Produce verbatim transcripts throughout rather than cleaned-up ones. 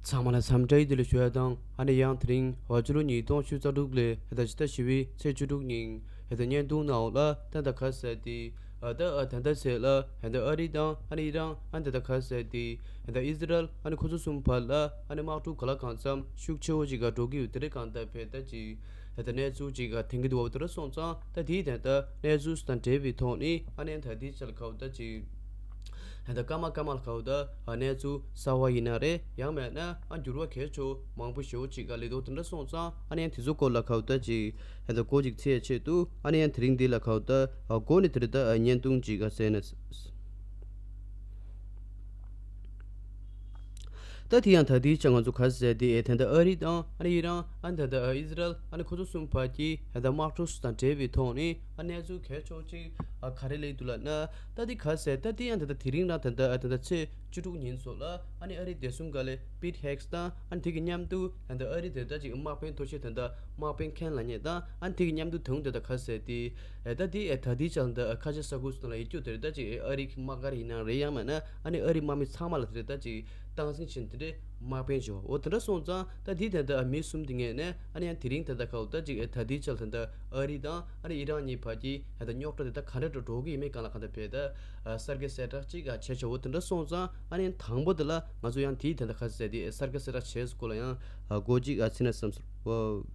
ཚང་མ་ལ་འཚམས་འདྲི་བདེ་ལེགས་ཞུ་ཡ་དང་ཨ་ནི་ཡང་དེ་རིང་ཕྱི་ལོ་ཉིས་སྟོང་ཆུ་ཚོད་དྲུག་ལོའི་ད་ཕྱི་ཟླ་བཞི་པའི་ཚེས་བཅུ་དྲུག་ཉིན་ད་བརྙན་ཐུང་ནང་ལ་ད་ད་ག་ཟེར་ཏེ་ད་ད་ད་ཟེར་ལ་ད་ཨ་རི་དང་ཨ་ནི་ཨི་རན་ཨ་ནི་ད་ད་ག་ཟེར་ཏེ་ད་ཨི་ཟི་རལ་ཨ་ནི་ཁོ་ཚོ་གསུམ་བར་ལ་ཨ་ནི་དམག་འཁྲུག་ག་ལ་གང་འཚམ་ཤུགས་ཆེ་བོ་ཅིག་ག་འགྲོ་གི་ཡོད། དེ་རེད་གང་ལྟར་བས་ད་ཅིག་ད་ད་གནས་ཚུལ་ཅིག་ག་ཐོན་གི་འདུག་བ། དེ་འདྲ་སོང་ཙང་ད་དེའི་ད་ད་གནས་ཚུལ་དང་འབྲེལ་བའི་ཐོག་ནས་ཨ་ནི་ད་དེའི་ཆ་ལ་ག་བ་ད་ཅིག་ད་སྐར་མ་སྐར་མ་ལ་ག་བ་ད་གནས་ཚུལ་གསར་བ་ཡིན་ན་རེད། ཡང་མེད་ན་ཨ་འགྱུར་བ་གལ་ཆེ་བོ་མང་པོ་ཞེ་བོ་ཅིག་ག་སླེབས་འདུག། དེ་འདྲ་སོང་ཙང་ཨ་ནི་ཡང་དེ་ཚོ་སྐོར་ལ་ག་བ་ད་ཅིག་ད་སྐོར་ཅིག་འཚོལ་ཆེད་དུ་ཨ་ནི་ཡང་དེ་རིང་འདི་ལ་ག་བ་ད་སྐོར་ནས་དེ་རེད་ད་བརྙན་ཐུང་ཅིག་ག་ཟེར་ན། ད་དེ་ཡང་ད་དེའི་ཆ་ང་ཚོ་ག་ཟེར་དེ་ད་ད་ཨ་རི་དང་ཨ་ནི་ཨི་རན་ཨ་ནི་ད་ད་ཨི་ཟི་རལ་ཨ་ནི་ཁོ་ཚོ་གསུམ་བར་གྱི་ད་ད་དམག་འཁྲུག་དང་འབྲེལ་བའི་ཐོག་ནས་ཨ་གནས་ཚུལ་གལ་ཆེ་བོ་ཅིག་ཨ་ག་རེ་སླེབས་འདུག་ལབ་ན། ད་དེ་ག་ཟེར་ད་དེ་ཡང་ད་ད་དེ་རིང་ལ་ད་ད་ད་ད་ཚེས་བཅུ་དྲུག་ཉིན་ཚོ་ལ་ཨ་ནི་ཨ་རི་བདེ་སྲུང་བཀའ་བློན་པིད་ཧེག་སི་དང་ཨ་ནི་དེ་གི་མཉམ་དུ་ད་ད་ཨ་རི་དེ་ད་ཅིག་དམག་དཔོན་མཐོ་ཤོས་ད་ད་དམག་དཔོན་ཁེན་ལབ་མཁན་དང་ཨ་ནི་དེ་གི་མཉམ་དུ་དུང་དེ་ད་ག་ཟེར་དེ་ད་དེ་ད་དེའི་ཆ་ལ་ད་ཁ་ཆེ་ས་ཁུལ་སོགས་ལ་ཡིད་སྐྱོ་དེ་རེད། ད་ཅིག་ཨ་རི་གི་དམག་སྒར་ཡིན་ན་རེད། ཡང་མིན་ན་ཨ་ནི་ཨ་རི་དམག་མི་ཚང་མ་ལ་དེ་རེད་ད་ཅིག་སྟངས་འཛིན་བྱེད་དེ་འདྲའི་དམག་དཔོན་ཞིག་འོ་དེ་འདྲ་སོང་ཙང་ད་དེ་ད་ད་མི་གསུམ་དེ་ངེས་ནས་ཨ་ནི་ཡང་དེ་རིང་ད་ད་ག་བ་ད་ཅིག་ད་དེའི་ཆ་ལ་ད་ད་ཨ་རི་དང་ཨ་ནི་ཨི་རན་གཉིས་བར་གྱི་ད་ད་རྙོག་དྲ་དེ་ད་ག་འདྲ་འགྲོ་འགྲོ་གི་ཡིན་མིན་སྒང་ལ་གང་ལྟར་བས་ད་གསར་འགྱུར་གསལ་བསྒྲགས་ཅིག་བྱས་ཆོག་འོ་དེ་འདྲ་སོང་ཙང་ཨ་ནི་དང་པོ་དེ་ལ་ང་ཚོ་ཡང་དེའི་ད་ད་ག་ཟེར་དེ་གསར་འགྱུར་གསལ་བསྒྲགས་བྱས་སྐོར་ལ་ཡང་སྐོར་ཅིག་ཨ་ཚིག་ན་བསམ་སོང་།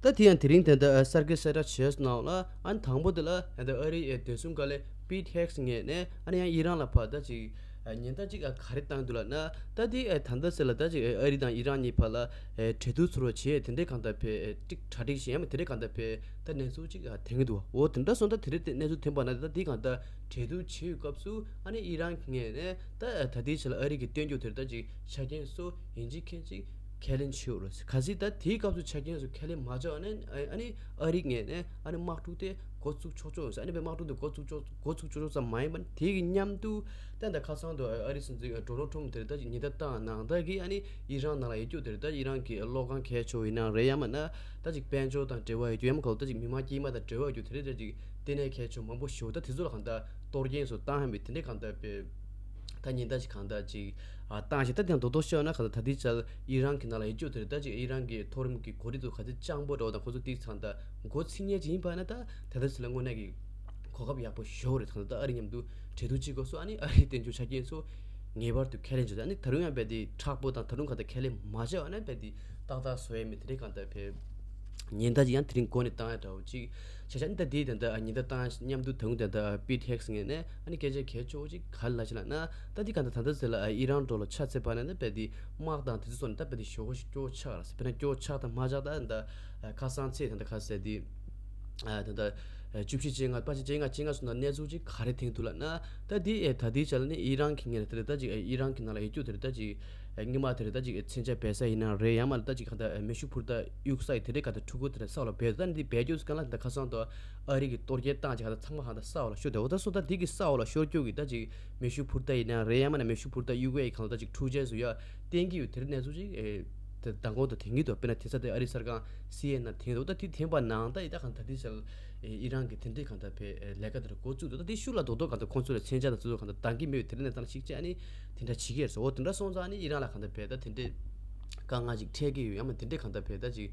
ད་དེ་ཡང་དེ་རིང་ད་ད་གསར་འགྱུར་གསལ་བསྒྲགས་བྱས་སོང་ནའང་ལ་ཨ་ནི་དང་པོ་དེ་ལ་ད་ད་ཨ་རིའི་བདེ་སྲུང་བཀའ་བློན་པིད་ཧེག་སི་ངོས་ནས་ཨ་ནི་ཡང་ཨི་རན་ལ་ཕར་ད་ཅིག་ཉེན་བརྡ་ཅིག་ག་རེ་བཏང་འདུག་ལབ་ན། ད་དེ་ད་ལྟ་ཟེར་ལ་ད་ཅིག་ཨ་རི་དང་ཨི་རན་གཉིས་བར་ལ་གྲོས་བསྡུར་ཚོར་བ་བྱས་དེ་འདྲའི་གང་ལྟར་བས་ཏིག་གྲ་སྒྲིག་བྱས་ཡང་མིན་དེ་འདྲའི་གང་ལྟར་བས་ད་གནས་ཚུལ་ཅིག་ཐོན་གྱི་འདུག་འོ་དེ་འདྲ་སོང་ད་དེ་འདྲའི་གནས་ཚུལ་ཐོན་པ་ན་ད་དེ་གང་ལྟར་གྲོས་བསྡུར་བྱེད་ཡོད་སྐབས་སུ་ཨ་ནི་ཨི་རན་ངོས་ནས་ད་ད་དེའི་ཆ་ལ་ཨ་རི་གི་སྟོན་རྒྱུ་དེར་ད་ཅིག་ཆ་རྐྱེན་སོགས་ཡིན་གཅིག་མིན་གཅིག་ཁས་ལེན་བྱེད་དགོས་རེད། གལ་སྲིད་ད་དེའི་སྐབས་སུ་ཆ་རྐྱེན་སོགས་ཁས་ལེན་མ་བྱས་པ་ན་ཨ་ནི་ཨ་རི་ངོས་ནས་ཨ་ནི་དམག་འཁྲུག་དེ་འགོ་བཙུགས་ཆོག་ཆོག་ཡོད་ཟེར། ཨ་ནི་བས་དམག་འཁྲུག་དེ་འགོ་བཙུགས་ཆོག་འགོ་བཙུགས་ཆོག་ཆོག་ཙམ་མ་ཡིན་པ་དེ་གི་མཉམ་དུ་ད་ད་ཁ་སང་དུ་ཨ་རི་སྲིད་འཛིན་ཌོ་ནལ་ཊམ་དེར་ད་ཅིག་ཉེན་བརྡ་བཏང་ནང་ད་གི་ཨ་ནི་ཨི་རན་ནང་ལ་ཡོད་རྒྱུ་དེར་ད་ཨི་རན་གི་གློག་ཁང་གལ་ཆེ་བོ་ཡིན་ན་རེད། ཡང་མིན་ན་ད་ཅིག་དཔལ་འབྱོར་དང་འབྲེལ་བ་ཡོད་རྒྱུ་ཡང་མིན་ག་ད་ཅིག་མི་མང་དཀྱུས་མ་དང་འབྲེལ་བ་ཡོད་རྒྱུ་དེ་རེད། ད་ཅིག་ལྟེ་གནས་གལ་ཆེ་བོ་མང་པོ་ཞིག་ད་དེ་ཚོ་ལ་གང་ལྟར་གཏོར་སྐྱོན་སོགས་བཏང་ཧ་མི་དེ་འདྲའི་གང་ལྟར་བས། ད་ཉེན་བརྡ་ཅིག་གང་ལྟར་ཅིག་ཨ་བཏང་ཞིང་ད་དེ་ཡང་རྡོག་རྡོག་བཤད་ན་གང་ལྟར་ད་ལྟའི་ཆར་ཨི་རན་གྱི་ནང་ལ་ཡོད་རྒྱུ་དེ་རེད། ད་ཅིག་ཨི་རན་གྱི་མཐོ་རིམ་གྱི་འགོ་ཁྲིད་ཚོ་ག་ཚོད་སྤྱང་པོ་འདྲ་བོ་དང་ཁོ་ཚོ་ཏིག་ཚང་ད་འགོ་ཚུགས་མཁན་ཅིག་ཡིན་པ་ན་ད་ད་ལྟ་ཚོད་ལ་དངོས་གནས་ཀྱི་གོ་སྐབས་ཡག་པོ་ཞེ་པོ་རེད། ད་ད་ཨ་རི་མཉམ་དུ་གྲོས་བསྡུར་བྱེད་དགོས་སོ། ཨ་ནི་ཨ་རིའི་དོན་ཆུང་ཆ་རྐྱེན་ཚོ་ངེས་པར་དུ་ཁས་ལེན་བྱེད། ཨ་ནི་ད་རུང་ཡང་རྦད་དེ་མཁྲེགས་པོ་དང་ད་རུང་གང་ལྟར་ཁས་ལེན་མ་བྱས་པ་ན་རྦད་དེ་ཏག་ཏག་བཟོ་ཡ་མེད། དེ་འདྲའི་གང་ལྟར་བས། ཉེན་བརྡ་ཅིག་ཡང་དེ་རིང་འགོ་ནས་བཏང་ཡ་འདྲ་བོ་ཅིག་བྱས་བྱས་ནི་ད་དེའི་དེ་འདྲ་ཉེན་བརྡ་བཏང་ཡ་མཉམ་དུ་དུང་དེ་འདྲ་པིད་ཧེག་སི་ངོས་ནས་ཨ་ནི་སྐད་ཆ་གལ་ཆེ་བོ་ཅིག་ག་རེ་ལབ་ཅིག་ལབ་ན། ད་དེ་ག་འདྲ་ད་ལྟ་ཟེར་ལ་ཨི་རན་འགྲོ་ལ་ཆ་ཚད་པ་ན་ནི་རྦད་དེ་དམག་དང་དེ་ཚོ་སོགས་ནི་ད་རྦད་དེ་ཞེ་པོ་སྐྱོ་ཆགས་ལ་ཟེར། དཔེར་ན་སྐྱོ་ཆགས་དང་མ་ཆགས་ད་ད་ཁ་སང་ཚེས་ད་ད་ག་ཟེར་དེ་ད་ད་བཅུ་བཞི་བཅོ་ལྔ་པ་ཆེ་བཅོ་ལྔ་བཅོ་ལྔ་སོགས་ན་གནས་ཚུལ་ཅིག་ག་རེ་ཐོན་འདུག་ལབ་ན། ད་དེ་ད་དེའི་ཆ་ལ་ནི་ཨི་རན་གྱི་ངོས་ནས་དེ་ད་ཅིག་ཨི་རན་གྱི་ནང་ལ་ཡོད་རྒྱུ་དེ་ད་ཅིག་སྔོན་མ་དེར་ད་ཅིག་མཚོན་ཆ་སྦས་ས་ཡིན་ན་རེད། ཡང་མིན་ན་ད་ཅིག་གང་ལྟར་མེ་ཤུགས་འཕུར་མདའ་གཡུག་ས་ཡི་དེ་འདྲའི་གང་ལྟར་འཕྲུལ་འཁོར་དེ་འདྲ་ས་འོག་ལ་སྦས་འདུག་ད་འདི་སྦས་རྒྱུ་སྐབས་ལ་ད་ཁ་སང་དུ་ཨ་རི་གི་གཏོར་སྐྱོན་བཏང་ཅིག་གང་ལྟར་ཚང་མ་གང་ལྟར་ས་འོག་ལ་ཤོར་འདུག་འོ་ད་སོ་ད་འདི་གི་ས་འོག་ལ་ཤོར་རྒྱུ་གི་ད་ཅིག་མེ་ཤུགས་འཕུར་མདའ་ཡིན་ན་རེད། ཡང་མིན་ན་མེ་ཤུགས་འཕུར་མདའ་གཡུག་ཡས་གང་ལྟར་ད་ཅིག་འཕྲུལ་ཆས་སུ་ཡ་བསྟན་གྱི་ཡོད། དེར་གནས་ཚུལ་ཅིག་ཨེ་ད་མདང་དགོང་དུ་ཐོན་གྱི་འདུག་དཔེར་ན་དེ་ས་དེ་ཨ་རི་གསར་ཁང་སི་ཨེན་ཨེན་ཐོན་འདུག་ད་དེ་ཐོན་པ་ནང་ད་ཡི་ད་གང་ལྟར་དེ་ས་ཨེ་ཨི་རན་གི་དེ་འདྲའི་གང་ལྟར་བས་ལས་ཀ་དེར་འགོ་བཙུགས་འདུག་ད་དེ་ཤུགས་ལ་རྡོག་རྡོག་གང་ལྟར་ཁོང་ཚོ་ལ་མཚོན་ཆ་དང་དེ་ཚོ་གང་ལྟར་འདང་གི་མེད་པའི་དེ་འདྲ་གནས་སྟངས་ཤིག་བྱས་ཨ་ནི་དེ་འདྲ་བྱེད་ཀྱི་ཡོད་ཟེར། འོ་དེ་འདྲ་སོང་ཙང་ཨ་ནི་ཨི་རན་ལ་གང་ལྟར་བས་ད་དེ་འདྲའི་དཀའ་ངལ་ཅིག་འཕྲད་ཀྱི་ཡོད། ཡང་མིན་དེ་འདྲའི་གང་ལྟར་བས་ད་ཅིག་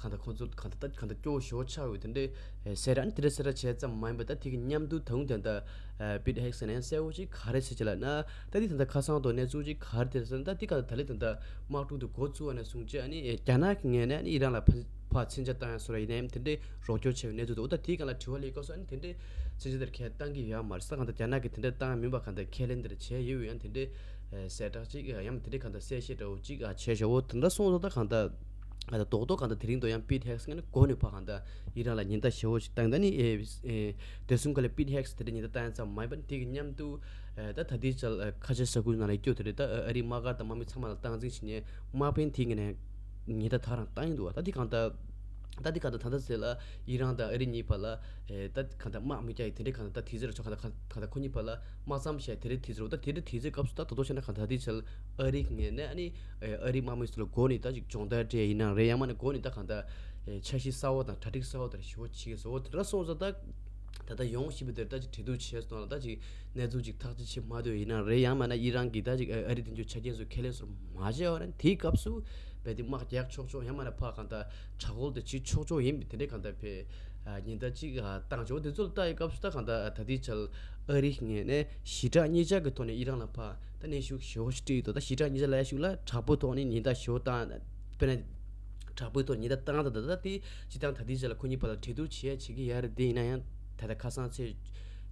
གང་ལྟར་ཁོང་ཚོ་གང་ལྟར་ད་གང་ལྟར་སྐྱོ་བོ་ཞེ་པོ་ཆགས་ཡོད། དེ་འདྲའི་ཨེ་ཟེར་ཨ་ནི་དེ་འདྲ་ཟེར་བྱས་ཙམ་མ་ཡིན་པ་ད་དེ་གི་མཉམ་དུ་ད་དུང་དེ་འདྲ་ཨེ་པིད་ཧེག་སི་ནས་གསལ་བོ་ཅིག་ག་རེ་ཟེར་ཅིག་ལབ་ན། ད་དེ་ད་ལྟ་ཁ་སང་དུ་གནས་ཚུལ་ཅིག་ག་རེ་དེ་ཟེར་ན་ད་དེ་ག་ད་ལེ་ད་ལྟ་དམག་འཁྲུག་དེ་འགོ་བཙུགས་པ་ནས་བཟུང་བྱས་ཨ་ནི་རྒྱ་ནག་གི་ངོས་ནས་ཨ་ནི་ཨི་རན་ལ་ཕར་ཕར་མཚོན་ཆ་བཏང་ཡ་བཟོ་འདྲ་ཡིན་ནའི་དེ་འདྲའི་རོགས་སྐྱོར་བྱས་པའི་གནས་ཚུལ་འདུག་འོ་ད་དེའི་སྒང་ལ་དྲི་བ་སླེབས་སྐབས་སུ་ཨ་ནི་དེ་འདྲའི་མཚོན་ཆ་དེར་ཁས་བཏང་གི་ཡོད་མ་རེད་ཟེར། གང་ལྟར་རྒྱ་ནག་གིས་དེ་འདྲ་བཏང་ཡ་མིན་པ་གང་ལྟར་ཁས་ལེན་དེར་བྱས་ཡོད། ཡང་དེ་འདྲའི་གསལ་བསྒྲགས་ཅིག་ཡང་དེ་འདྲའི་གང་ལྟར་གསལ་བཤད་འདྲ་བོ་ཅིག་བྱས་ཤག་འོ་དེ་འདྲ་སོང་ཙང་ད་གང་ལྟར་ཨ་ད་རྡོག་རྡོག་གང་ལྟར་དེ་རིང་དུ་ཡང་པིད་ཧེག་སི་ངོས་ནས་འགོ་ནས་ཕར་གང་ལྟར་ཨི་རན་ལ་ཉེན་བརྡ་ཞེ་བོ་ཞིག་བཏང་། ད་ནི་ཨེ་ཨེ་བདེ་སྲུང་བཀའ་བློན་པིད་ཧེག་སི་དེ་འདྲ་ཉེན་བརྡ་བཏང་ཡ་ཙམ་མ་ཡིན་པར་དེ་གི་མཉམ་དུ་ཨེ་ད་ད་ལྟའི་ཆར་ཨེ་ཁ་ཆེ་ས་ཁུལ་ནང་ལ་སྐྱོད་དེ་རེད། ད་ཨ་རིའི་དམག་སྒར་དང་དམག་མི་ཚང་མ་ལ་སྟངས་འཛིན་བྱེད་མཁན་དམག་དཔོན་དེ་གི་ནས་ཉེན་བརྡ་ད་རང་བཏང་ཡིན་འདུག་བ། ད་དེ་གང་ལྟར་ད་དེ་གང་ལྟར་ད་ལྟ་ཟེར་ལ་ཨི་རན་དང་ཨ་རི་གཉིས་བར་ལ་ཨེ་ད་གང་ལྟར་དམག་མི་རྒྱག་ཡི་དེ་འདྲའི་གང་ལྟར་ད་དེ་ཟེར་ཆོག་གང་ལྟར་གང་ལྟར་ཁོ་གཉིས་བར་ལ་དམག་མཚམས་བཞག་དེ་རེད། དེ་ཟེར་བ་ད་དེ་རེད། དེ་ཟེར་སྐབས་སུ་ད་ད་དོ་བྱས་ན་གང་ལྟར་དེ་ཆར་ཨ་རི་གི་ངོས་ནས་ཨ་ནི་ཨེ་ཨ་རིའི་དམག་མི་ཚོ་ལ་འགོ་ནས་ད་ཅིག་སྦྱོང་བརྡར་སྤྲད་ཡིན་ན་རེད། ཡང་མིན་ན་འགོ་ནས་ད་གང་ལྟར་ཨེ་འཆར་གཞི་གསར་བ་དང་གྲ་སྒྲིག་གསར་བ་དང་ཞེ་པོ་བྱེད་ཀྱི་ཟེར་བ་དེ་འདྲ་སོང་ཙང་ད་ ད་ལྟ་ཡོང་བཞིན་པའི་དེར་ད་ཅིག་འབྲེལ་གཏུག་བྱས་སོང་ལ། ད་ཅིག་གནས་ཚུལ་ཅིག་ཐག་གཅོད་བྱེད་མ་ཐུབ་ཡིན་ན་རེད། ཡང་མིན་ན་ཨི་རན་གྱིས་ད་ཅིག་ཨ་རི་དེ་ཚོའི་ཆ་རྐྱེན་ཚོ་ཁས་ལེན་སོར་མ་བྱས་པ་རེད། དེའི་སྐབས་སུ་རྦད་དེ་དམག་རྒྱག་ཆོག་ཆོག། ཡང་མིན་ན་ཕར་གང་ལྟར་དྲག་རྒོལ་དེ་བྱེད་ཆོག་ཆོག་ཡིན་པའི་དེ་འདྲའི་གང་ལྟར་བྱས་ཉེན་བརྡ་ཅིག་བཏང་བྱས། འོ་དེ་ཚོ་ལ་ལྟ་ཡི་སྐབས་སུ་ད་གང་ལྟར་ད་ལྟའི་ཆར་ཨ་རིའི་ངོས་ནས་ཞི་དྲག་གཉིས་ཆར་གྱི་ཐོག་ནས་ཨི་རན་ལ་ཕར་ད་གནོན་ཤུགས་ཞེ་པོ་ཞིག་སྤྲད་ཡོད་འདུག་ད་ཞི་དྲག་གཉིས་ཆར་ལབ་ཡ་ཞིག་ལ་དྲག་པོའི་ཐོག་ནས་ཉེན་བརྡ་ཞེ་པོ་བཏང་། དཔེར་ན། དྲག་པོའི་ཐོག་ཉེན་བརྡ་བཏང་། ད་ད་ད་དེ་སྤྱིར་བཏང་ད་ལྟའི་ཆར་ལ་ཁོ་གཉིས་བར་ལ་གྲོས་བསྡུར་བྱེད་ཡ་བྱེད་ཀྱི་ཡོད་རེད། དེ་ཡིན་ན་ཡང་ད་ལྟ་ཁ་སང་ཚེས་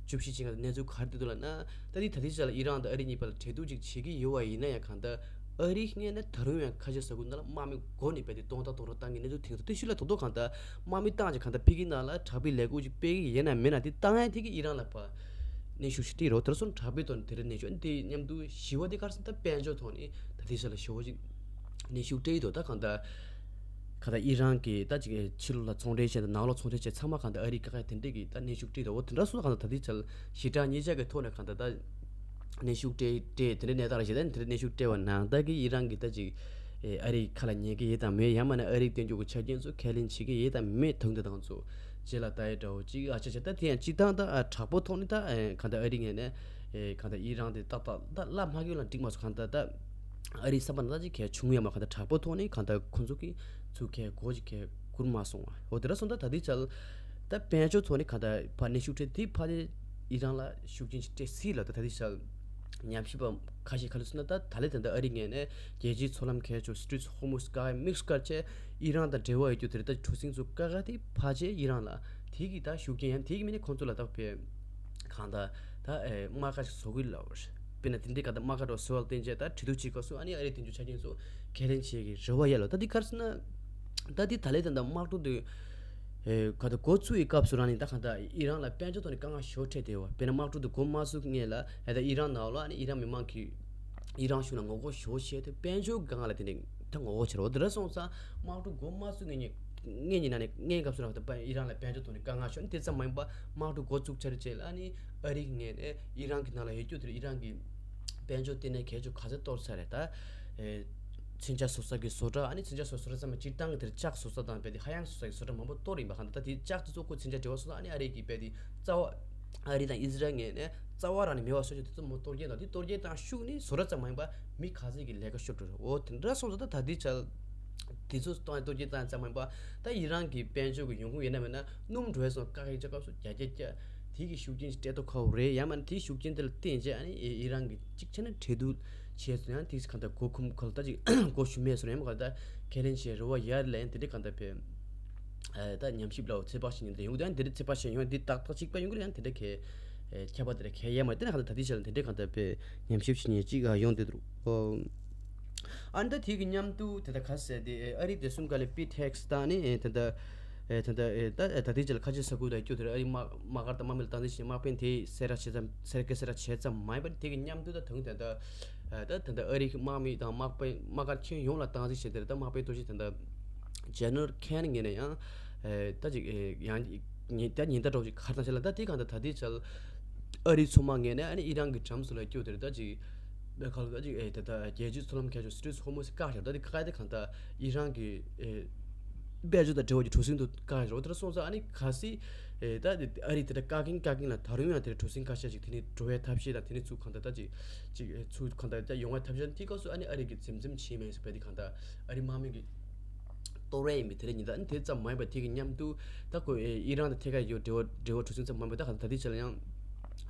བཅུ་བཞི་ཕྱིན་ག་གནས་ཚུལ་ག་རེ་ཐོན་འདུག་ལབ་ན། ད་དེ་ད་ལྟའི་ཆར་ལ་ཨི་རན་དང་ཨ་རི་གཉིས་བར་ལ་གྲོས་བསྡུར་ཅིག་བྱེད་ཀྱི་ཡོད་པ་ཡིན་ན་ཡང་། གང་ལྟར་ཨ་རིའི་ངོས་ནས་ད་རུང་ཡང་ཁ་ཆེ་ས་ཁུལ་ནང་ལ་དམག་མི་བསྐོར་ནས་རྦད་དེ་གཏོང་ཐག་གཏོང་རོགས་བཏང་གི་གནས་ཚུལ་ཐོན་འདུག་དེ་ཤུལ་ལ་ད་དུང་གང་ལྟར་དམག་མི་བཏང་བྱས་གང་ལྟར་ཕ་གི་ནང་ལ་དྲག་པོའི་ལས་འགུལ་ཅིག་སྤེལ་གྱི་ཡིན་ན་མིན་ན་དེ་བཏང་ཡ་དེ་གི་ཨི་རན་ལ་ཕར་གནོན་ཤུགས་ཤིག་སྤྲད་རོགས། དེར་སོང་དྲག་པོའི་ཐོག་ནས་དེ་རིང་གནོན་ཤུགས་དེ་མཉམ་དུ་ཞི་བ་དེ་ག་རེ་ཟེར་ན་ད་དཔལ་འབྱོར་ཐོག་ནས་ད་ལྟའི་ཆར་ལ་ཞེ་པོ་ཅིག་གནོན་ཤུགས་སྤྲད་ཡོད་འདུག་ད་གང་ལྟར་གང་ལྟར་ཨི་རན་གྱི་ད་ཅིག་ཕྱི་ལོགས་ལ་ཚོང་འབྲེལ་བྱས་དང་ནང་ལོགས་ཚོང་འབྲེལ་བྱས་ཚང་མ་གང་ལྟར་ཨ་རིས་དཀའ་ཁག་དེ་འདྲས་ཀྱིས་ད་གནོན་ཤུགས་སྤྲད་འདུག་འོ་དེ་འདྲ་སོང་ཙང་གང་ལྟར་ད་ལྟའི་ཆར་ཞི་དྲག་གཉིས་ཆར་གྱི་ཐོག་ནས་གང་ལྟར་ད་གནོན་ཤུགས་སྤྲད་སྤྲད་དེ་འདྲའི་གནས་སྟངས་ལ་བཞག་ད་དེ་འདྲའི་གནོན་ཤུགས་སྤྲད་པ་ནང་ལྟར་གྱི་ཨི་རན་གྱིས་ད་ཅིག་ཨ་རིའི་ཁ་ལ་ཉན་གྱི་ཡོད་དམ་མེད། ཡང་མིན་ན་ཨ་རིའི་སྟོན་རྒྱུ་གི་ཆ་རྐྱེན་ཚོ་ཁས་ལེན་བྱེད་ཀྱི་ཡོད་དམ་མེད། དོན་དེ་དང་ཚོ་རྗེས་ལ་ལྟ་ཡ་འདྲ་བོ་ཅིག་ཨ་ཅག་ཅག་ད་དེ་ཡང་སྤྱིར་བཏང་ད་ཨ་དྲག་པོ་ཐོག་ནས་ད་ཨ་གང་ལྟར་ཨ་རིའི་ངོས་ནས་ཨེ་གང་ལྟར་ཨི་རན་དེ་ཏག་ཏག་ད་སླ་མ་གི་ལ་འགྲིག་མ་སོང་། གང་ལྟར་ད་ཨ་རིའི་བསམ་པ་ནང་ད་ཅིག་གལ་བྱུང་ཡ་མ། གང་ལྟར་དྲག་པོ་ཐོག་ནས་གང་ལྟར་ཁོ་ཚོ་གི་ཚུར་གལ་གོ་ཅིག་གལ་བསྐུར་མ་སོང་བ། འོ་དེ་འདྲ་སོང་ད་ད་ལྟའི་ཆར་ད་དཔལ་འབྱོར་ཐོག་ནས་གང་ལྟར་ཕར་གནོན་ཤུགས་སྤྲད་དེ་ཕར་དེ་ཨི་རན་ལ་ཤུགས་རྐྱེན་ཞིག་སྤྲད་སྲིད་ལ། ད་ད་ལྟའི་ཆར་ཉམས་ཞིབ་པ་ཁ་ཤས་ག་རེ་ཟེར་ན། ད་ད་ལན་ད་ལྟ་ཨ་རིའི་ངོས་ནས་རྒྱལ་སྤྱིའི་མཚོ་ལམ་གལ་ཆེ་བ་སི་ཊེཊ་ཨོཕ་ཧོར་མུཛ་བཀག་དམིགས་སུ་བཀར་བྱས་ཨི་རན་དང་འབྲེལ་བ་ཡོད་རྒྱུ་དེ་རེད། ད་གྲུ་གཟིངས་ཚོ་བཀག་ག་དེ་ཕར་བྱས་ཨི་རན་ལ་དེ་གི་ད་ཤུགས་རྐྱེན་ཡང་དེ་གི་མིན་ནས་ཁོང་ཚོ་ལ་ད་བས་གང་ལྟར་ད་ཨེ་དམག་སྒར་ཞིག་བཟོ་དགོས་ལབ་པ་རེད། དཔེར་ན་དེ་འདྲའི་གང་ལྟར་དམག་སྒར་འདྲ་བོ་བཟོ་བ་ལ་བརྟེན་བྱས་ད་གྲོས་བསྡུར་བྱེད་སྐབས་སུ་ཨ་ནི་ཨ་རིའི་དོན་གཅོད་ཆ་རྐྱེན་ཚོ་ཁས་ལེན་བྱེད་ཀྱི་རེ་བ་ཡོད་ལ། ད་འདི་ག་རེ་ཟེར་ན། ད་འདི་ད་ལན་ད་ལྟ་དམག་འཁྲུག་འདི་ཨེ་ག་ད་འགོ་ཚུགས་ཡི་སྐབས་སུ་རང་ནས་ད་གང་ལྟར་ཨི་རན་ལ་དཔལ་འབྱོར་ཐོག་ནས་དཀའ་ངལ་ཞེ་པོ་འཕྲད་བསྡད་ཡོད་པ། དཔེར་ན་དམག་འཁྲུག་འདི་འགོ་མ་ཚུགས་སྔོན་ལ་ཨེ་ད་ཨི་རན་ནང་ལ་ཨ་ནི་ཨི་རན་མི་མང་གིས་ཨི་རན་གཞུང་ལ་ངོ་རྒོལ་ཞེ་པོ་བྱས་ཏེ་དཔལ་འབྱོར་དཀའ་ངལ་ལ་དེ་འདྲའི་ད་ངོ་རྒོལ་བྱས་རེད། འོ་དེ་འདྲ་སོང་ཙང་དམག་འཁྲུག་འགོ་མ་ཚུགས་སྔོན་གྱི་སྔོན་གྱི་ནང་ནས་སྔོན་སྐབས་སུ་རང་ད་ཨི་རན་ལ་དཔལ་འབྱོར་ཐོག་ནས་དཀའ་ངལ་ཞེ་པོ་དེ་ཙམ་མ་ཡིན་པ། དམག་འཁྲུག་འགོ་བཙུགས་ཚར་རྗེས་ལ་ཨ་ནི་ཨ་རིའི་ངོས་ནས་ཨི་རན་གྱི་ནང་ལ་ཡོད་རྒྱུ་དེར་ཨི་རན་གྱི་དཔལ་འབྱོར་ལྟེ་གནས་གལ་ཆེ་ག་ཚད་གཏོར་ཚར་རེད། ད་ཨེ་མཚོན་ཆ་བཟོ་ས་གི་བཟོ་གྲྭ། ཨ་ནི་མཚོན་ཆ་བཟོ་བཟོ་གྲྭ་ཙམ་མ་སྤྱིར་བཏང་གི་དེར་ལྕགས་བཟོ་ས་དང་རྦད་དེ་ཧ་ཡང་བཟོ་ས་གི་བཟོ་གྲྭ་མང་པོ་གཏོར་ཡིན་པ། གང་ལྟར་ད་དེ་ལྕགས་དེ་ཚོ་ཁོ་མཚོན་ཆ་འབྲེལ་བ་བཟོ་ས་ཨ་ནི་ཨ་རི་གི་རྦད་དེ་རྩ་བ་ཨ་རི་དང་ཨི་ཟི་རལ་ངོས་ནས་རྩ་བ་རང་ནས་མེད་པ་བཟོ་རྒྱུ་དེ་ཚོ་མོ་གཏོར་སྐྱོན་དང་། དེ་གཏོར་སྐྱོན་བཏང་ཤུགས་ནི་བཟོ་གྲྭ་ཙམ་མ་ཡིན་པ་མི་ག་ཚད་ཀྱི་ལས་ཀ་ཤོར་འགྲོ་རེད། འོ་དེ་འདྲ་སོང་ཙང་ད་ད་ལྟའི་ཆར་དེ་ཚོ་གཏོར་སྐྱོན་བཏང་ཙམ་མ་ཡིན་པ། ད་ཨི་རན་གྱི་དཔལ་འབྱོར་གྱི་ཡོང་ཁུངས་ཡིན་ན་མིན་ན་སྣུམ་འགྲོ་ཡས་སོང་བཀག་ཡིག་བྱ་སྐབས་སུ་བརྒྱ་ཆ་བརྒྱ་དེ་གི་ཤུགས་རྐྱེན་ཞིག་སྤྲད་མདོག་ཁ་པོ་རེད། ཡང་མིན་ན་དེའི་ཤུགས་རྐྱེན་དེ་ལ་བརྟེན་བྱས་ཨ་ནི་ཨི་རན་གྱིས་གཅིག་བྱས་ན་གྲོས་བསྡུར་བྱས་སོང་། ཡང་དེ་གང་ལྟར་སྒོ་ཁུམ་གང་ལྟར་ཅིག་སྒོ་ཞུམ་མེད་སོང་། ཡང་མ་གང་ལྟར་ཁས་ལེན་བྱས་རེ་བ་ཡར་ལེན་དེ་འདྲའི་གང་ལྟར་བས་ཨ་ད་ཉམས་ཞིབ་ལ་ཚོད་དཔག་བྱེད་མཁན་དེ་ཡོང་དུས། ཨ་ནི་དེ་འདྲའི་ཚོད་དཔག་བྱེད་ཡོང་འདི་ཏག་ཏག་གཅིག་པ་ཡོང་གི་རེད། ཡང་དེ་འདྲ་གས་ཨེ་ཁྱད་པར་དེ་འདྲ་གས་ཡོད་མ་རེད། དེ་ནས་གང་ལྟར་ད་ལྟའི་ཆར་ལ་དེ་འདྲའི་གང་ལྟར་བས་ཉམས་ཞིབ་བྱེད་མཁན་ཅིག་ཡོང་བསྡད་འདུག་ཨ་ནི་ད་དེ་གི་མཉམ་དུ་དེ་ལྟར་ག་ཟེར་དེ་ཨ་རི་བདེ་སྲུང་ཁ་ལས་པི་ཊེག་སི་དང་ནི་ཨེ་ད་ལྟ་ཨེ་ད་ལྟ་ཨེ་ད་ད་ལྟའི་ཆར་ལ་ཁ་ཆེ་ས་ཁུལ་དང་སྐྱོ་དེར་ཨ་རི་དམག་དམག་སྒར་དང་དམག་མི་ལ་སྟངས་འཛིན་བྱེད་དམག་དཔོན་དེ་གསལ་བསྒྲགས་བྱས་ཙམ་གསལ་བསྒྲགས་གསལ་བསྒྲགས་བྱས་ཙམ་མ་ཡིན་པར་དེ་གི་མཉམ་དུ་ད་དུང་ད་ལྟ་ཨེ་ད་ད་ལྟ་ཨ་རི་གི་དམག་མི་དང་དམག་དཔོན་དམག་སྒར་ཁྱོན་ཡོངས་ལ་སྟངས་འཛིན་བྱས་དེར་ད་དམག་དཔོན་ཐོག་ཆེན་ད་ལྟ་ཇེ་ནེ་རལ་ཁེན་ངོས་ནས་ཡང་ཨེ་ད་ཅིག་ཨེ་ཡང་ཉེན་ད་ཉེན་བརྡ་འདྲ་བོ་ཅིག་ག་རེ་བཏང་བྱས་ལ། ད་དེ་གང་ད་ད་ལྟའི་ཆར་ཨ་རིའི་མཚོ་དམག་ངོས་ནས་ཨ་ནི་ཨི་རན་གྱི་འགྲམ་སུ་ལ་སྐྱོ་དེར་ད་ཅིག་ཁ་ལོ་ད་ཅིག་ཨེ་ད་ད་རྒྱལ་སྤྱིའི་མཚོ་ལམ་ཁ་ཆེ་སི་ཊེཊ་ཧོར་མུཛ་བཀག་བཞག་ད་དེ་ག་དེ་གང་ད་ཨི་རན་གྱི་ཨེ་དཔལ་འབྱོར་དང་འབྲེལ་བ་གྱི་གྲུ་གཟིངས་དུ་བཀག་བཞག་འོ་དེ་འདྲ་སོང་ཙང་ཨ་ནི་གལ་སྲིད་ཨེ་ད་དེ་ཨ་རི་དེ་འདྲ་བཀག་གིན་བཀག་གིན་ལ་ད་རུང་ཡང་དེ་འདྲ་གྲུ་གཟིངས་ཁ་ཤས་ཅིག་དེ་ནས་འགྲོ་བའི་ཐབས་ཤེས་དང་དེ་ནས་ཚུར་གང་ད་ད་ཅིག་ཅིག་ཨེ་ཚུར་གང་ད་ད་ཡོང་བའི་ཐབས་ཤེས་དེ་སྐབས་སུ་ཨ་ནི་ཨ་རི་གིས་འཛེམ་འཛེམ་བྱེད་མེད་ཟེར་བས་དེ་གང་ད་ཨ་རི་དམག་མི་གི་གཏོར་བ་ཡིན་པའི་དེ་རེད། ཉིན་ད་ཨ་ནི་དེ་ཙམ་མ་ཡིན་པ་དེ་གི་མཉམ་དུ་ད་ཁོ་ཨེ་ཨི་རན་དང་ཐད་ཀར་ཡོད་འབྲེལ་བ་འབྲེལ་བ་གྲུ་གཟིངས་ཙམ་མ་ཡིན་པ་ད་གང་ད་ད་ལྟའི་ཆར་ལ་ཡང་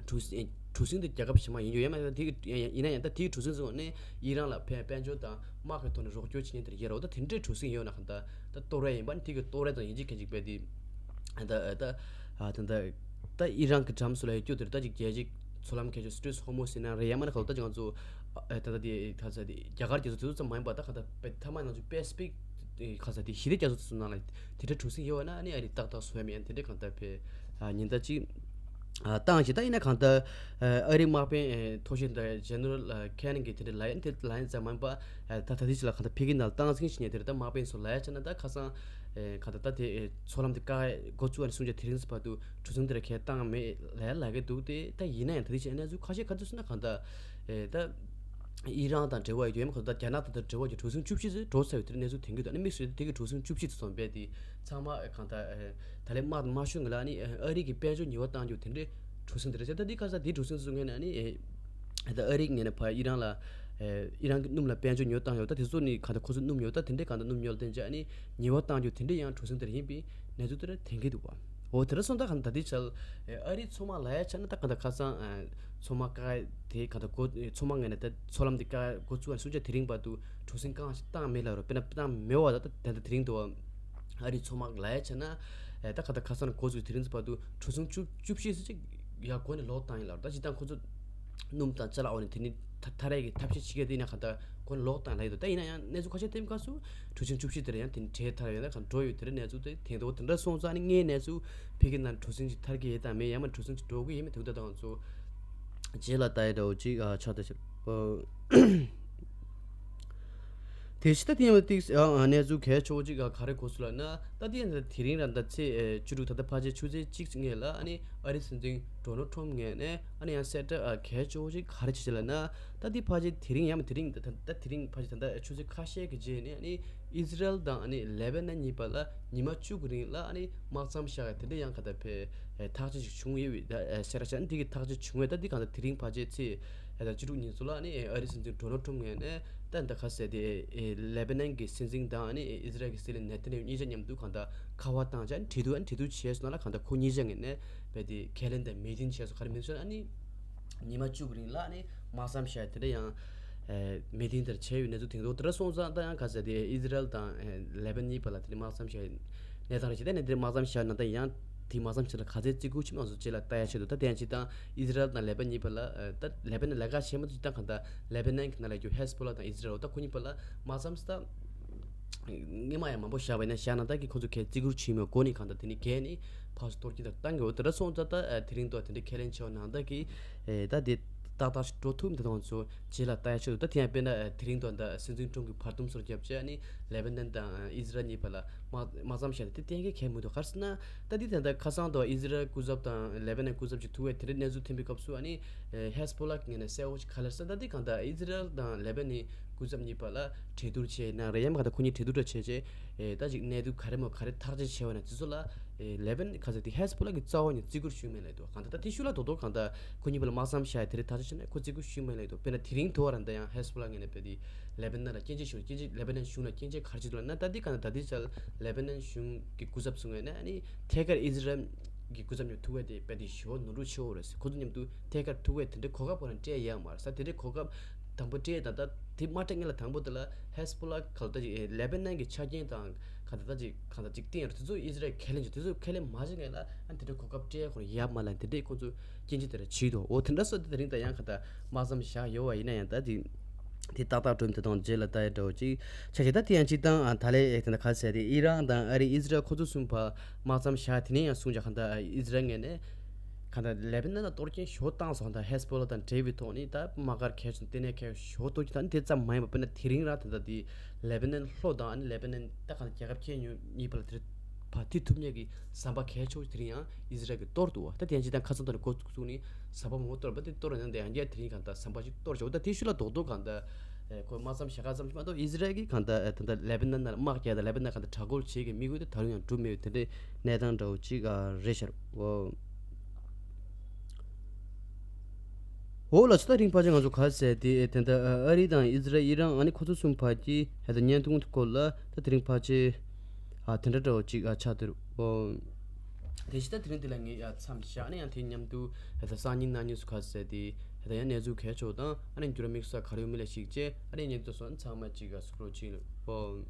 གྲུ་གཟིངས་ཨེ་གྲུ་གཟིངས་དེ་རྒྱལ་ཁབ་གཞན་མ་ཡིན་རྒྱུ་ཡོད་མ་རེད། ད་དེ་གི་ཡིན་ན་ཡང་ད་དེའི་གྲུ་གཟིངས་སོང་ནས་ཨི་རན་ལ་ཕན་དཔལ་འབྱོར་དང་དམག་གི་ཐོག་ནས་རོགས་སྐྱོར་བྱེད་མཁན་དེ་རེད་ཡོད་རེད། ད་དེ་འདྲའི་གྲུ་གཟིངས་ཡོད་ན་གང་ད་ད་གཏོར་བ་ཡིན་པ་ནི་དེ་གི་གཏོར་བ་དང་ཡིན་གཅིག་མཁན་གཅིག་པས་དེ་ད་ད་ད་ཨ་ད་ད་ད་ཨི་རན་གྱི་འགྲམ་སུ་ལ་ཡོད་རྒྱུ་དེ་རེད། ད་ཅིག་རྒྱལ་སྤྱི་མཚོ་ལམ་ཁ་ཆེ་སི་ཊེཊ་ཧོར་མུཛ་ཡིན་ན་རེད། ཡང་མིན་ན་གང་ལྟར་ཅིག་ང་ཚོ་ཨ་ད་ལྟ་དེ་ད་ས་དེ་རྒྱ་གར་རྒྱལ་ཚོགས་དེ་ཚོ་ཙམ་མ་ཡིན་པ་ད་གང་ལྟར་པེ་ཐ་མ་ང་ཚོ་པེ་སི་ཕིག་ག་ས་དེ་ཞི་བདེ་རྒྱལ་ཚོགས་དེ་ཚོ་ནང་ལ་དེ་འདྲ་གྲུ་གཟིངས་ཡོད་པ་ན་ཨ་ནི་ཨ་རི་ཏག་ཏག་བཟོ་ཡ་མེད། ཨ་ནི་དེ་འདྲ་གང་ལྟར་བས་ཨ་ཉིན་ད་ཅིག་ཨ་བཏང་ཞིག་ད་ཡིན་ན་གང་ལྟར་ཨ་རི་དམག་དཔོན་ཨེ་ཐོག་ཤེས་ད་ཇེ་ནེ་རལ་ཨ་ཁེན་གྱིས་དེ་འདྲ་ལབ་ཡ་དེ་ལབ་ཡ་ཙམ་མ་ཡིན་པ། ཨ་ད་ད་དེ་ཅིག་ལ་གང་ལྟར་ཕ་གི་ནང་ལ་སྟངས་འཛིན་བྱེད་མཁན་དེ་འདྲ་ད་དམག་དཔོན་ཚོ་ལབ་ཡ་ཆ་ན་ད་ཁ་སང་ཨེ་གང་ལྟར་ད་དེ་ཨེ་མཚོ་ལམ་དེ་བཀག་འགོ་བཙུགས་ཨ་ནི་གསུང་བྱ་དེ་རིང་ཙམ་བར་དུ་གྲུ་གཟིངས་དེ་འདྲ་གས་བཏང་མེད་ལབ་ཡ་ལབ་གི་འདུག་སྟེ། ད་ཡིན་ན་ཡང་ད་དེ་ཅིག་གནས་ཚུལ་ཁ་ཤས་ག་ཚོད་སོང་ན་གང་ལྟར་ཨེ་ད། ཨི་རན་དང་འབྲེལ་བ་ཡོད་ཡོད་མ་གཏོགས། ད་རྒྱ་ནག་དང་དང་འབྲེལ་བ་ཡོད་གྲུ་གཟིངས་བཅུ་བཞི་ཙམ་འགྲོ་ཚར་ཡོད། དེ་གནས་ཚུལ་དེ་གི་གྲུ་གཟིངས་བཅུ་བཞི་ཙམ་བྱས་དེ་གི་གྲུ་གཟིངས་བཅུ་བཞི་ཙམ་བྱས་དེ་ཚང་མ་གང་ལྟར་ད་ལས་དམག་མ་ཤོར་ངེས་ལ་ནི་ཨ་རི་གི་དཔལ་འབྱོར་ཉེས་པ་བཏང་རྒྱུ་དེ་འདྲའི་གྲུ་གཟིངས་དེ་རེད་ཟེར། ད་འདི་ག་ས་འདི་གྲུ་གཟིངས་སུ་ངེས་ན་ནི་ད་ཨ་རི་ངེས་ན་ཕ་ཨི་རན་ལ་ཨི་རན་གྱི་སྣུམ་ལ་དཔལ་འབྱོར་ཉེས་པ་བཏང་ཡོད། ད་དེ་ཚོ་ནི་གང་ལྟར་ཁོ་ཚོ་སྣུམ་ཡོད། ད་དེ་འདྲའི་གང་ལྟར་སྣུམ་ཉོ་ལ་བརྟེན་བྱས་ནི་ཉེས་པ་བཏང་རྒྱུ་དེ་འདྲའི་ཡང་གྲུ་གཟིངས་དེ་རེད་ཡིན་པའི་གནས་ཚུལ་དེ་ར་ཐོན་གྱི་འདུག་བ། འོ་དེ་འདྲ་སོང་ཙང་གང་ལྟར་ད་ལྟའི་ཆར་ཨ་རིའི་མཚོ་དམག་ལབ་ཡ་ཆ་ན་ད་གང་ལྟར་ཁ་སང་མཚོ་དམག་ཀ་དེ་གང་ལྟར་འགོ་མཚོ་དམག་ངོས་ནས་ད་མཚོ་ལམ་དེ་ཀ་འགོ་བཙུགས་པ་སུ་ཆ་དེ་རིང་བར་དུ་གྲུ་གཟིངས་གང་ཞིག་བཏང་མེད་ལབ་རོ། དཔེར་ན་བཏང་མེད་པ་ད་ད་ད་དེ་རིང་དུ་ཨ་རིའི་མཚོ་དམག་ལབ་ཡ་ཆ་ན་ད་གང་ལྟར་ཁ་སང་འགོ་བཙུགས་དེ་རིང་ཚོ་བར་དུ་གྲུ་གཟིངས་བཅུ་བཅུ་བཞི་ཙམ་ཅིག་ཡར་སྒོ་ནས་ལོག་བཏང་ཡིན་ལབ་རོ། ད་སྤྱིར་བཏང་ཁོ་ཚོ་སྣུམ་དང་ཅ་ལག་འོག་ནས་དེ་ནི་ཐ་ཐ་རེས་ཀྱི་ཐབས་ཤེས་བྱེད་མཁན་དེ་ཡིན་ན་གང་ལྟར་སྒོ་ནས་ལོག་བཏང་ལབ་ཡོད་དོ། ད་ཡིན་ན་ཡང་གནས་ཚུལ་ཁ་ཤས་ཐོན་སྐབས་སུ་གྲུ་གཟིངས་བཅུ་བཞི་དེ་ལ་ཡང་དེ་ནི་བྲེལ་ཐར་ཡོད་ན་གང་འགྲོ་ཡོད་དེ་འདྲའི་གནས་ཚུལ་དེ་དེང་དུ་དེ་འདྲ་སོང་ཙང་ནི་ངའི་གནས་ཚུལ་ཕ་གི་ནང་གྲུ་གཟིངས་ཅིག་ཐར་གྱི་ཡོད་དམ་མེད་ཡང་མ་གྲུ་གཟིངས་ཅིག་འགྲོ་གི་ཡོད་མེད་དེ་འདྲ་དང་ཚོ་རྗེས་ལ་ལྟ་ཡི་འདྲ་བོ་ཅིག་ཨ་ཆགས་ད་ཤག་དེ་ཕྱི་ད་དེ་ཡང་ཏིག་ཨ་གནས་ཚུལ་གལ་ཆེ་བོ་ཅིག་ག་རེ་གོ་སོང་ལབ་ན། ད་དེ་ཡང་དེ་རིང་ར་ད་ཚེས་བཅུ་དྲུག་ད་ལྟ་ཕལ་ཆེར་ཆུ་ཚོད་གཅིག་སྔོན་ལ་ཨ་ནི་ཨ་རིའི་སྲིད་འཛིན་ཌོ་ནལ་ཊམ་ངོས་ནས་ཨ་ནི་ཡང་གསལ་བསྒྲགས་ཨ་གལ་ཆེ་བོ་ཅིག་ག་རེ་བྱས་ལབ་ན། ད་དེ་ཕལ་ཆེར་དེ་རིང་ཡང་མ་དེ་རིང་ད་ད་དེ་རིང་ཕལ་ཆེར་ད་ལྟ་ཆུ་ཚོད་ཁ་ཤས་ཀྱི་རྗེས་ནས་ཨ་ནི་ཨི་ཟི་རལ་དང་ཨ་ནི་ལེ་བྷ་ནན་གཉིས་བར་ལ་ཉི་མ་བཅུ་གི་རིང་ལ་ཨ་ནི་དམག་མཚམས་བཞག་ཡ་དེ་འདྲ་ཡང་ག་ད་ཕེ་ཐག་གཅོད་ཅིག་བྱུང་ཡོད་པའི་ད་ཨ་གསལ་བསྒྲགས་བྱས། ཨ་ནི་དེ་གི་ཐག་གཅོད་བྱུང་བས་ད་དེ་གང་ལྟར་དེ་རིང་ཕལ་ཆེར་ཚེས་ཨ་ད་བཅུ་དྲུག་ཉིན་ཚོ་ལ་ཨ་ནི་ཨ་རིའི་སྲིད་འཛིན་ཌོ་ནལ་ཊམ་ངོས་ནས་ད་ད་ག་ཟེར་དེ་ཨེ་ལེ་བྷ་ནན་གྱི་སྲིད་འཛིན་དང་ཨ་ནི་ཨི་ཟི་རལ་གྱི་སྲིད་བློན་ནེ་ཐན་ཡ་ཧུ་གཉིས་ཆ་མཉམ་དུ་གང་ལྟར་ཁ་པར་བཏང་བྱས་ཨ་ནི་གྲོས་བསྡུར་ཨ་ནི་གྲོས་བསྡུར་བྱས་སོང་ན་ལ་གང་ལྟར་ཁོ་གཉིས་ཆ་ངོས་ནས་བས་དེ་ཁས་ལེན་དང་མི་ཏིང་བྱས་སོང་། ག་རེ་མིན་སོང་ཨ་ནི་ཉི་མ་བཅུ་གི་རིང་ལ་ཨ་ནི་དམག་མཚམས་བཞག་དེ་འདྲ་ཡང་ཨེ་མི་ཏིང་དེར་བྱས་ཡོད་གནས་ཚུལ་དེང་དུ་དེ་འདྲ་སོང་ཙང་ད་ཡང་ག་ཟེར་དེ་ཨི་ཟི་རལ་དང་ཨེ་ལེ་བྷ་ནན་གཉིས་བར་ལ་དེ་ནི་དམག་མཚམས་བཞག་གནས་སྟངས་རེ་བྱས། ད་ནས་དེ་དམག་མཚམས་བཞག་ན་ད་ཡང་དེ་དམག་མཚམས་བཞག་ལ་ག་ཚད་བརྩི་བཀུར་བྱེད་མ་སོང་རྗེས་ལ་ལྟ་ཡ་ཆེད་དུ་ད་དེ་ཡང་ཅིག་དང་ཨི་ཟི་རལ་དང་ལེ་བྷ་ནན་གཉིས་བར་ལ་ཨེ་ད་ལེ་བྷ་ནན་ལས་ཀ་བྱེད་མ་ཐུབ་ཅིག་ད་གང་ལྟར་ལེ་བྷ་ནན་གྱི་ནང་ལ་རྒྱུ་ཧེ་ཟ་བྷོ་ལ་དང་ཨི་ཟི་རལ་ད་ཁོ་གཉིས་བར་ལ་དམག་མཚམས་ད་སྔོན་མ་ཡང་མང་པོ་བཞག་པ་ཡིན་ན་བཞག་ན་ད་ཀྱི་ཁོ་ཚོ་གས་བརྩི་བཀུར་བྱེད་མི་འགོ་ནས་གང་ལྟར་དེ་ནི་གས་ནི་ཕར་ཚུར་གཏོར་སྐྱོན་དང་བཏང་གི་འོ་དེ་འདྲ་སོང་ཙང་ད་ཨ་དེ་རིང་ཐོག་དེ་འདྲའི་ཁས་ལེན་བྱས་པ་ནང་ད་ཀྱི་ཨེ་ད་དེ་ཏག་ཏག་ཞིག་འགྲོ་ཐུབ་མི་འདུག་དང་ཚོ་རྗེས་ལ་ལྟ་ཡ་ཆེད་དུ་ད་དེ་ཡང་དཔེར་ན་ཨ་དེ་རིང་ཐོག་ད་སྲིད་འཛིན་ཊམ་གྱི་བར་འདུམ་སོགས་བརྒྱབ་བྱས་ཨ་ནི་ལེ་བྷ་ནན་དང་ཨ་ཨི་ཟི་རལ་གཉིས་བར་ལ་དམག་དམག་མཚམས་བཞག་དེ་གཏན་འཁེལ་གལ་མི་འདུག་ག་རེ་ཟེར་ན་ད་འདི་ད་ལྟ་ཁ་སང་དུ་ཨི་ཟི་རལ་སྐུ་ཚབ་དང་ལེ་བྷ་ནན་སྐུ་ཚབ་ཅིག་ཐུག་པའི་དེ་འདྲའི་གནས་ཚུལ་ཐོན་པའི་སྐབས་སུ་ཨ་ནི་ཨེ་ཧེ་ཟ་བྷོ་ལ་གི་ངོས་ནས་གསལ་བོ་ཞིག་ག་ལེར་ཟེར་ན་ད་འདི་གང་ལྟར་ཨི་ཟི་རལ་དང་ལེ་བྷ་ནན་སྐུ་ཚབ་གཉིས་བར་ལ་གྲོས་བསྡུར་བྱས་ན་རེད་ཡང་མ་གང་ལྟར་ཁོ་གཉིས་གྲོས་བསྡུར་འདྲ་བྱས་རྗེས་ཨེ་ད་ཅིག་གནད་དོན་ག་རེ་མོ་ག་རེ་ཐག་གཅོད་བྱས་པ་ན་དེ་ཚོ་ལ་ཨེ་ལེ་བྷ་ནན་ག་ཚོད་དེ་ཧེ་ཟ་བྷོ་ལ་གི་རྩ་བ་ནས་བརྩི་བཀུར་ཞུ་མེད་ལབ་འདུག་གང་ལྟར་ད་དེ་ཤུགས་ལ་རྡོག་རྡོག་གང་ལྟར་ཁོ་གཉིས་བར་ལ་དམག་མཚམས་བཞག་ཡ་དེ་རིང་ཐག་གཅོད་བྱས་ན་ཁོ་བརྩི་བཀུར་ཞུ་མེད་ལབ་འདུག་དཔེར་ན་དེ་རིང་ཐོག་རང་ད་ཡང་ཧེ་ཟ་བྷོ་ལ་ངོས་ནས་དཔེ་དེ་ལེ་བྷ་ནན་ལ་སྐྱོན་བརྗོད་ཞུ་སྐྱོན་བརྗོད་ལེ་བྷ་ནན་གཞུང་ལ་སྐྱོན་བརྗོད་ག་རེ་བྱེད་འདུག་ལབ་ན་ད་འདི་གང་ལྟར་ད་འདི་ཆར་ལེ་བྷ་ནན་གཞུང་གི་སྐུ་ཚབ་ཚོ་ངོས་ནས་ཨ་ནི་ཐད་ཀར་ཨི་ཟི་རལ་གྱི་སྐུ་ཚབ་མཉམ་ཐུག་པ་དེ་དཔེ་དེ་ཞེ་པོ་ནོར་འཁྲུལ་ཆེ་བོ་རེད་ཟེར། ཁོ་ཚོ་མཉམ་དུ་ཐད་ཀར་ཐུག་པ་དེ་འདྲའི་གོ་སྐབས་ཁོ་རང་སྤྲད་ཡག་མ་རེད་ཟེར། དེ་འདྲའི་གོ་སྐབས་དང་པོ་སྤྲད་ད་ད་དེ་མ་སྤྲད་སྔོན་ལ་དང་པོ་དེ་ལ་ཧེ་ཟ་བྷོ་ལ་ག་ལ་ད་ཅིག་ལེ་བྷ་ནན་གྱི་ཆ་རྐྱེན་དང་ག་ད་ད་ཅིག་གང་ལྟར་ཅིག་བསྟན་ཡོད་རེད། དེ་ཚོ་ཨི་ཟི་རལ་ཁས་ལེན་བྱས། དེ་ཚོ་ཁས་ལེན་མ་བྱས་སྔོན་ལ་ཨ་ནི་དེ་འདྲའི་གོ་སྐབས་སྤྲད་ཡག་ཁོ་རང་ཡག་མ་ལབ་དེ་འདྲའི་ཁོ་ཚོ་སྐྱོན་བརྗོད་དེ་འདྲ་བྱས་འདུག་འོ་དེ་འདྲ་སོང་དེ་རིང་ད་ཡང་ག་ད་དམག་མཚམས་བཞག་ཡོད་པ་ཡིན་ན་ཡང་ད་དེ་དེ་ཏག་ཏག་འགྲོ་མི་འདུག་དང་རྗེས་ལ་ལྟ་ཡ་འདྲ་བོ་ཅིག་ཆགས་ཀྱི། ད་དེ་ཡང་ཅིག་དང་ཨ་ད་ལས་ཨེ་དེ་འདྲ་ག་ཟེར་དེ་ཨི་རན་དང་ཨ་རི་ཨི་ཟི་རལ་ཁོ་ཚོ་གསུམ་བར་དམག་མཚམས་བཞག་དེ་ནས་ཡང་གསུངས་ཀྱང་གང་ལྟར་ཨི་ཟི་རལ་ངོས་ནས་གང་ལྟར་ལེ་བྷ་ནན་ལ་གཏོར་སྐྱོན་ཞེ་པོ་བཏང་སོང་། ད་ཧེ་ཟ་བྷོ་ལ་དང་འབྲེལ་བའི་ཐོག་ནས་ད་དམག་སྒར་གལ་ཆེ་ལྟེ་གནས་གལ་ཞེ་པོ་གཏོར་སྐྱོན་བཏང་དེ་ཙམ་མ་ཡིན་པར་དཔེར་ན་དེ་རིང་རང་ད་ལྟ་དེ་ལེ་བྷ་ནན་ལྷོ་དང་ཨ་ནི་ལེ་བྷ་ནན་ད་གང་ལྟར་རྒྱལ་ཁབ་ཁྱེད་གཉིས་བར་ལ་དེ་བར་མཐུད་ཐུབ་མཁན་གྱི་ཟམ་པ་གལ་ཆེ་བོ་དེ་རིང་ཡང་ཨི་ཟི་རལ་གྱིས་གཏོར་འདུག་བ། ད་དེ་ཡང་ཅིག་དང་ཁ་སང་དང་འགོ་བཙུགས་ནས་ཟམ་པ་མང་པོ་གཏོར་བ་དེ་གཏོར་ཡང་དེ་ཡང་བསྐྱར་དེ་རིང་གང་ལྟར་ཟམ་པ་ཞིག་གཏོར་བྱུང་། ད་དེ་ཤུལ་ལ་རྡོག་རྡོག་གང་ལྟར་ཨེ་ཁོ་དམག་མཚམས་བཞག་ག་ཙམ་ཞིག་མ་གཏོགས་ཨི་ཟི་རལ་གྱིས་གང་ལྟར་ཨེ་ད་ལྟ་ལེ་བྷ་ནན་ནང་ལ་དམག་རྒྱག་དང་ལེ་བྷ་ནན་གང་ལྟར་དྲག་རྒོལ་བྱེད་ཀྱི་དམིགས་ཡུལ་དེ་ད་རུང་ཡང་འགྲུབ་མེད་པའི་དེ་འདྲའི་གནས་སྟངས་འདྲ་བོ་ཅིག་ཨ་རེད་ཤག་འོ། འོ་ལགས་སོ། ད་རིང་ཕལ་ཆེར་ང་ཚོ་ག་ཟེར་དེ་དེ་འདྲ་ཨ་རི་དང་ཨི་ཟི་རལ་ཨི་རན་ཨ་ནི་ཁོ་ཚོ་གསུམ་བར་གྱི་ཧེ་ད་བརྙན་ཐུང་སྐོར་ལ་ད་དེ་རིང་ཕལ་ཆེར་ཨ་དེ་འདྲ་འདྲ་བོ་ཅིག་ཨ་ཆགས་འདུག་འོ། དེ་བཞིན་ད་དེ་རིང་འདི་ལ་ངས་ཡ་མཚམས་བཞག་ནས་ཡང་དེ་མཉམ་དུ་ཧེ་ད་སང་ཉིན་གནངས་ཉིན་སུ་ག་ཟེར་དེ་ཧེ་ད་ཡང་གནས་ཚུལ་གལ་ཆེ་བ་དང་ཨ་ནི་འགྱུར་བ་དམིགས་བསལ་ག་རེ་ཡོད་མེད་ལ་གཞིགས་བྱས་ཨ་ནི་བརྙན་ཐུང་སོགས་ཚང་མ་ཅིག་ག་སུ་རོ་ཅིག་ལ་འོ།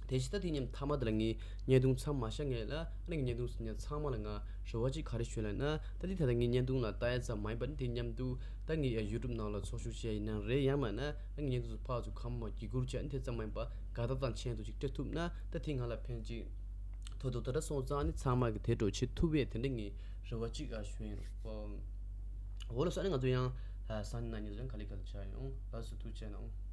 དེ་བཞིན་ད་དེ་མཉམ་མཐའ་མ་དེ་ལ་ངས་བརྙན་ཐུང་མཚམས་མ་བཞག་སྔོན་ལ་ཨ་ནི་ངས་བརྙན་ཐུང་ཉན་ཚང་མ་ལ་ང་རེ་བ་ཅིག་ག་རེ་ཞུ་ལབ་ན་ད་དེ་ད་ལྟ་ངས་བརྙན་ཐུང་ལ་ལྟ་ཡ་ཙམ་མ་ཡིན་པ་ནི་དེ་མཉམ་དུ་ད་ངས་ཡ་ཡུ་ཊུབ་ནང་ལ་ཚོགས་ཞུགས་བྱས་ཡིན་ན་རེད་ཡང་མིན་ན་ཨ་ནི་བརྙན་ཐུང་ཚོ་ཕར་ཚུར་གང་མང་བརྒྱུད་བསྐུར་བྱས་ཨ་ནི་དེ་ཙམ་མ་ཡིན་པ་དགའ་ཐབས་དང་མཆན་ཐུང་ཅིག་སྤྲད་ཐུབ་ན་ད་དེ་ང་ལ་ཕན་ཅིག་ཐོགས་འདུག་ད་ལྟ་སོང་ཙང་ཨ་ནི་ཚང་མ་གི་དེ་འགྲོ་བྱེད་ཐུབ་པས་དེ་འདྲ་ངས་རེ་བ་ཅིག་ཨ་ཞུ་ཡིན་རོགས། འོ་ལགས་སོ། ཨ་ནི་ང་ཚོ་ཡང་ཨ་སང་ཉིན་གནངས་ཉིན་ཚོ་ཡང་ག་ལེ་ག་ལེ་ཆགས་ཡོང་། ལགས་སོ། ཐུགས་རྗེ་གནང་།